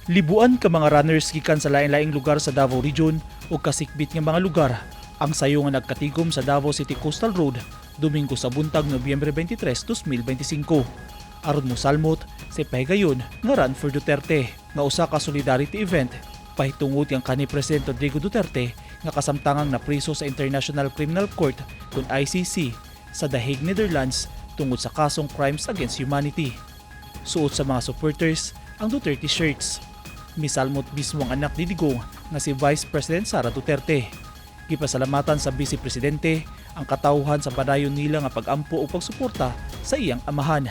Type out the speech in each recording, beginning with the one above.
Libuan ka mga runners gikan sa lain-laing lugar sa Davao Region ug kasikbit nga mga lugar ang sayo nga nagkatigom sa Davao City Coastal Road Domingo sa buntag, Nobyembre 23, 2025, aron mosalmot sa ipahigayon nga Run for Duterte nga usa ka solidarity event pahitungod kang kanhi President Rodrigo Duterte nga kasamtangang napriso sa International Criminal Court kun ICC sa The Hague, Netherlands, tungod sa kasong crimes against humanity. Suot sa mga supporters ang Duterte shirts. Misalmot mismo ang anak ni Digong nga si Vice President Sara Duterte. Gipasalamatan sa Vice Presidente ang katawhan sa padayon nila nga pag-ampo o pagsuporta sa iyang amahan.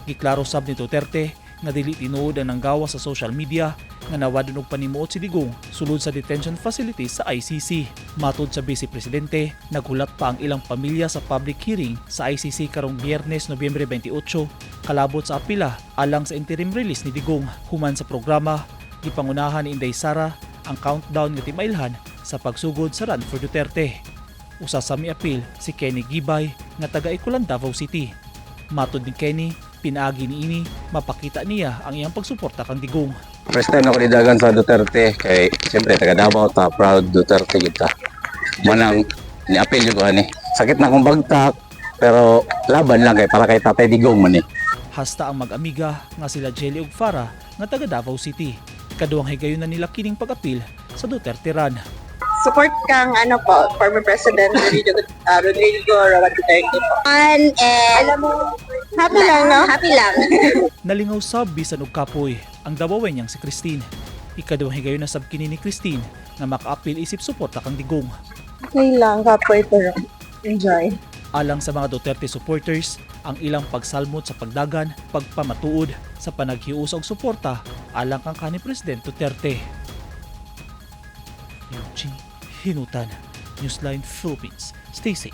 Giklaro sab ni Duterte nga dili tinuod ang nanggawas sa social media nga nawadon og panimuot si Digong sulod sa detention facility sa ICC. Matod sa Vice Presidente, naghulat pa ang ilang pamilya sa public hearing sa ICC karong Biyernes, Nobyembre 28, kalabot sa apila alang sa interim release ni Digong. Human sa programa, gipangunahan ni Inday Sara ang countdown nga timailhan sa pagsugod sa Run for Duterte. Usa sa miapil si Kenny Gibay nga taga Ikulan, Davao City. Matod ni Kenny, pinaagi niini mapakita niya ang iyang pagsuporta kang Digong. First time ako nidagan sa Duterte kay siyempre taga Davao ta, proud Duterte kita. Manang ni-apil jud ko ani. Sakit na akong bagtak pero laban lang kay para kay Tatay Digong man ni. Hasta ang mag-amiga nga sila Jelly ug Farah nga taga Davao City. Kaduhang higayon na nila kining pag-apil sa Duterte Run. Support kang ano po, former President Rodrigo Roa Duterte po. Fun and Alam mo, happy lang, no? Happy lang. Nalingaw sab bisan og kapoy ang Dabawenyang si Christine. Ikaduhang higayon na sab kini ni Christine nga makaapil isip suporta kang Digong. Okay lang, kapoy pero enjoy. Alang sa mga Duterte supporters, ang ilang pagsalmot sa pagdagan, pagpamatuod sa panaghiusa og suporta alang kang kanhi President Duterte. Eugene Hinutan, Newsline Philippines. Stay safe.